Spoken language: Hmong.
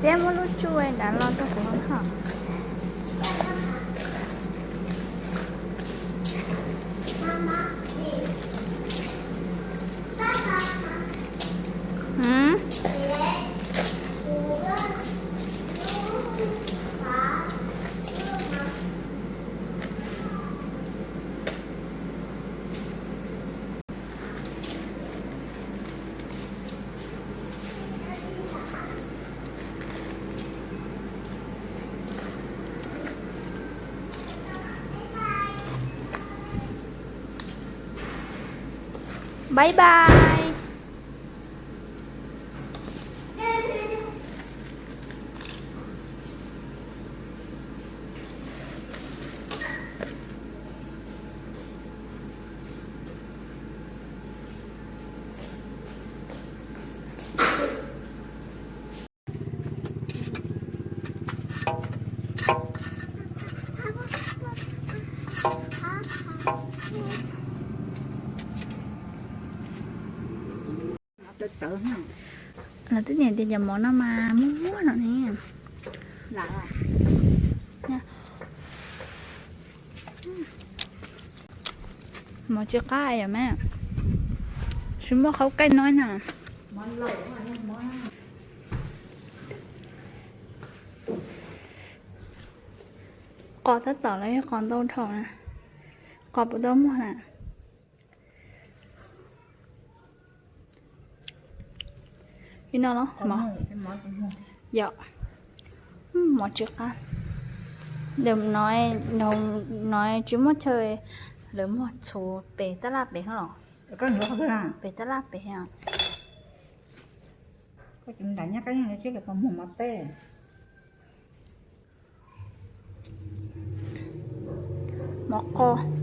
Peb muab lub tsuj nrad los rau kuv hov. Bye bye. Lawv twb niam tias cov mov no mas muaj muaj no ne. Mov tsis qab yom mas, tsis muaj qhov kaij no na. Qos tab tom los yog qos ntau dhau na, qos puas tau muag na. Li no los mov, yog mov tsis qab. Ntawm no, no tsis muaj chaw, lawv muag txhuv pem tab laj pem los, pem tab laj pem. Koj tus nram nyob qab yeej lawv tsis lawv puas muag mov teb. Mov qos.